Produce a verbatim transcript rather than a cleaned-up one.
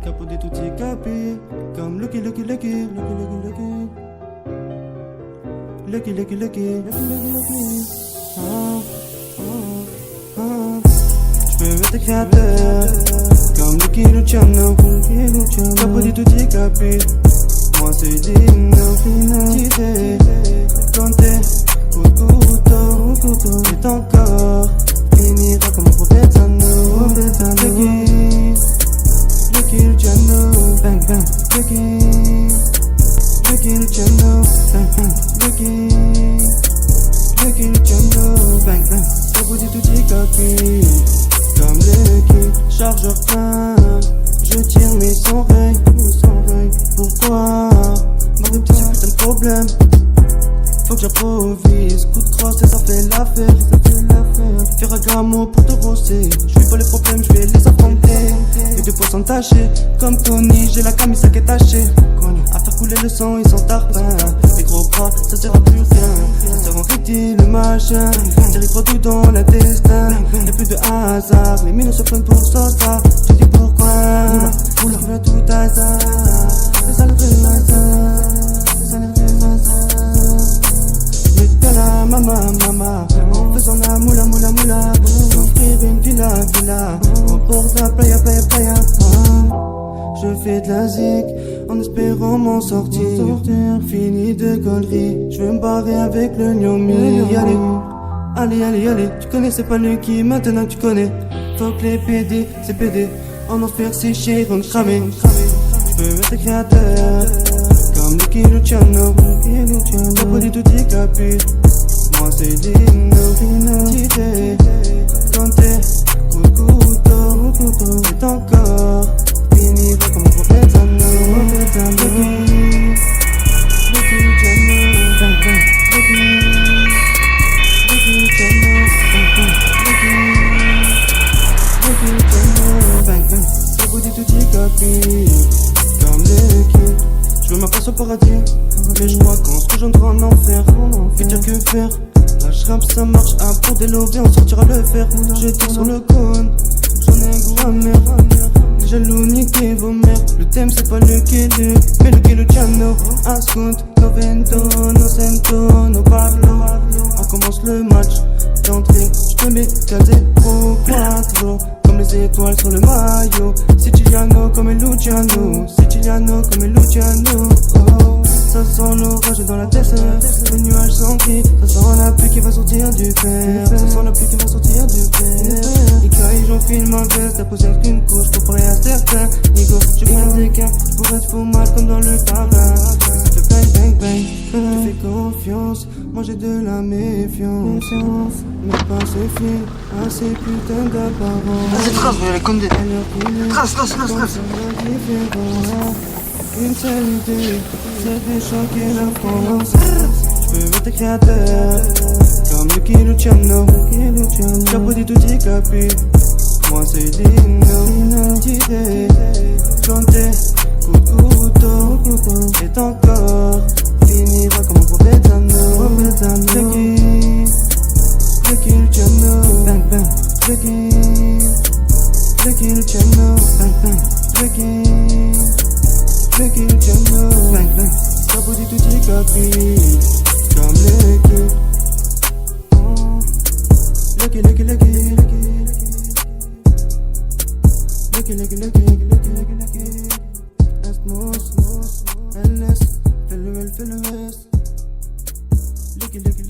Capu di tutti i capi, come Lucky, Lucky, Lucky, Lucky, Lucky, Lucky. Lucky, Lucky, Lucky, Lucky, Lucky, Lucky. Ah, ah, ah. Je peux être créateur, comme Lucky Luciano. Capu di tutti i capi, moi c'est Dino. Dino. T J, Conte, Cucuto, Cucuto. Et encore, finira comme Provenzano. Provenzano. Lucky, Lucky Luciano, bang bang. Lucky, Lucky Luciano, bang bang. Lucky, Lucky Luciano, bang bang. Capu di tutti i capi, comme Lucky, chargeur plein. Je tire mais sans règle, mais sans règle. Pourquoi? M'arrive des putains de problèmes. Faut que j'improvise, coup de crosse et ça fait l'affaire, ça fait l'affaire. Ferragamo pour te rosser, je fuis pas les problèmes, je vais les affronter. Et des poissons tachés, comme Tony, j'ai la camisa qui est tachée. À faire couler le sang, ils sont tarpins. Les gros bras, ça sert à plus rien. Ça sert en Ricky, le machin. J'ai les trois doigts dans l'intestin. Y'a plus de hasard, les mines se prennent pour ça. Je te dis pourquoi. Oula, oula, tout hasard. C'est ça le vrai hasard. Mete la mama, mama, en faisant la moula, moula, moula. Offrir une villa, villa, au bord de la playa, playa, playa. Ah. Je fais de la zik en espérant m'en sortir. Fini de conneries, je veux me barrer avec le gnome. Allez, allez, allez, allez. Tu connaissais pas Lucky, maintenant tu connais. Faut que les P D, c'est P D. En enfer, c'est cher, on cramé. Je peux être créateur, comme Lucky Luciano. Capu di tutti i capi, moi c'est Dino. T J, Conte, Cucuto, Cucuto. Et encore, finira comme Provenzano. Provenzano. Lucky, Lucky Luciano, bang bang. Lucky, Lucky Luciano, bang bang. Lucky, Lucky Luciano, bang bang. Capu di tutti i capi, comme Lucky. Je veux ma place au paradis, mais je crois qu'en se couchant en enfer, on fait dire que faire. La frappe ça marche, un pour des lovés, on sortira le fer. Je tire sur le cône, j'en ai un goût amer. Jaloux, niquez vos mères. Le thème c'est pas lequel, mais Lucky Luciano. Ascund, no vento, no sento, no parlo. On commence le match d'entrée, je peux m'éclater au quattro. Comme les étoiles sur le maillot, Siciliano comme Luciano, Siciliano comme Luciano. Oh, ça sent l'orage dans la tête, les nuages sont gris, ça sent la pluie qui va sortir du fer, ça sent la pluie qui va sortir du fer. Les gars, j'enfile ma veste, la poussière qu'une couche pour parler à certains. Nico, je viens des gars, pour être fou mal comme dans le parrain. Je te bang, bang, bang, je te fais confiance, moi j'ai de la méfiance. Mais pas ce film. Ah, ces putains d'apparence. Vas-y, trace, mais elle est comme des. Trace, trace, trace, trace. Une seule idée, c'est de choquer la France. Je peux être créateur, comme Lucky Luciano. Capu di tutti i capi, moi c'est Dino. T J, Conte, Cucuto, et encore. Finira comme Provenzano. Provenzano. Lucky, Lucky Luciano. Bang bang. Lucky, Lucky Luciano. Bang bang. Lucky, Lucky Luciano. Bang bang. Capu di tutti i capi, comme Lucky. Oh. Lucky, Lucky, Lucky, Lucky. Lucky, Lucky, Lucky, Lucky, Lucky, Lucky. Asmos, L S, L S, L S. Lucky, Lucky,